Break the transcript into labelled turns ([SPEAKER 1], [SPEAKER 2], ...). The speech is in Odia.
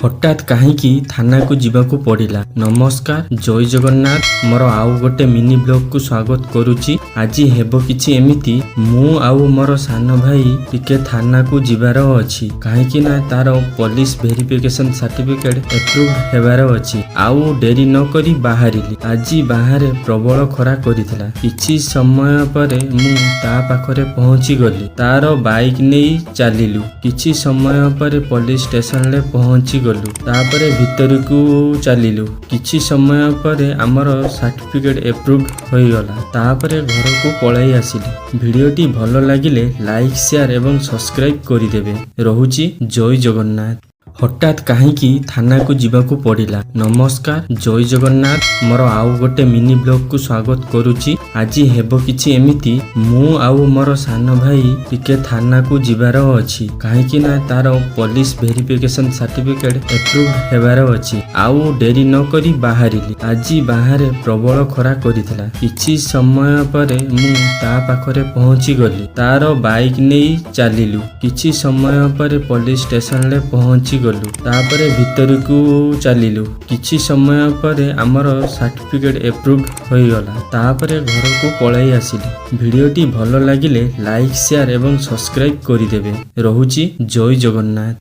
[SPEAKER 1] ହଠାତ୍ କାହିଁକି ଥାନାକୁ ଯିବାକୁ ପଡ଼ିଲା? ନମସ୍କାର, ଜୟ ଜଗନ୍ନାଥ। ମୋର ଆଉ ଗୋଟେ ମିନି ବ୍ଲଗକୁ ସ୍ୱାଗତ କରୁଛି। ଆଜି ହେବ କିଛି ଏମିତି, ମୁଁ ଆଉ ମୋର ସାନ ଭାଇ ଟିକେ ଥାନାକୁ ଯିବାର ଅଛି, କାହିଁକି ନା ତାର ପୋଲିସ ଭେରିଫିକେସନ ସାର୍ଟିଫିକେଟ ଏପ୍ରୁଭ ହେବାର ଅଛି। ଆଉ ଡେରି ନ କରି ବାହାରିଲି। ଆଜି ବାହାରେ ପ୍ରବଳ ଖରା କରିଥିଲା। କିଛି ସମୟ ପରେ ମୁଁ ତା ପାଖରେ ପହଞ୍ଚି ଗଲି। ତାର ବାଇକ୍ ନେଇ ଚାଲିଲୁ। କିଛି ସମୟ ପରେ ପୋଲିସ ଷ୍ଟେସନରେ ପହଞ୍ଚି ଗଲୁ। ତାପରେ ଭିତରକୁ ଚାଲିଲୁ। କିଛି ସମୟ ପରେ ଆମର ସାର୍ଟିଫିକେଟ ଏପ୍ରୁଭ ହୋଇଗଲା। ତାପରେ ଘରକୁ ପଳାଇ ଆସିଲି। ଭିଡ଼ିଓଟି ଭଲ ଲାଗିଲେ ଲାଇକ୍, ସେୟାର ଏବଂ ସବସ୍କ୍ରାଇବ କରିଦେବେ। ରହୁଛି, ଜୟ ଜଗନ୍ନାଥ। ହଠାତ୍ କାହିଁକି ଥାନାକୁ ଯିବାକୁ ପଡ଼ିଲା? ନମସ୍କାର, ଜୟ ଜଗନ୍ନାଥ। ମୋର ଆଉ ଗୋଟେ ମିନି ବ୍ଲଗକୁ ସ୍ୱାଗତ କରୁଛି। ଆଜି ହେବ କିଛି ଏମିତି, ମୁଁ ଆଉ ମୋର ସାନ ଭାଇ ଟିକେ ଥାନାକୁ ଯିବାର ଅଛି, କାହିଁକି ନା ତାର ପୋଲିସ ଭେରିଫିକେସନ ସାର୍ଟିଫିକେଟ ଏପ୍ରୁଭ ହେବାର ଅଛି। ଆଉ ଡେରି ନ କରି ବାହାରିଲି। ଆଜି ବାହାରେ ପ୍ରବଳ ଖରା କରିଥିଲା। କିଛି ସମୟ ପରେ ମୁଁ ତା ପାଖରେ ପହଞ୍ଚି ଗଲି। ତାର ବାଇକ୍ ନେଇ ଚାଲିଲୁ। କିଛି ସମୟ ପରେ ପୋଲିସ ଷ୍ଟେସନରେ ପହଞ୍ଚି ଗଲୁ। ତାପରେ ଭିତରକୁ ଚାଲିଲୁ। କିଛି ସମୟ ପରେ ଆମର ସାର୍ଟିଫିକେଟ ଏପ୍ରୁଭ ହୋଇଗଲା। ତାପରେ ଘରକୁ ପଳାଇ ଆସିଲି। ଭିଡ଼ିଓଟି ଭଲ ଲାଗିଲେ ଲାଇକ୍, ସେୟାର ଏବଂ ସବସ୍କ୍ରାଇବ କରିଦେବେ। ରହୁଛି, ଜୟ ଜଗନ୍ନାଥ।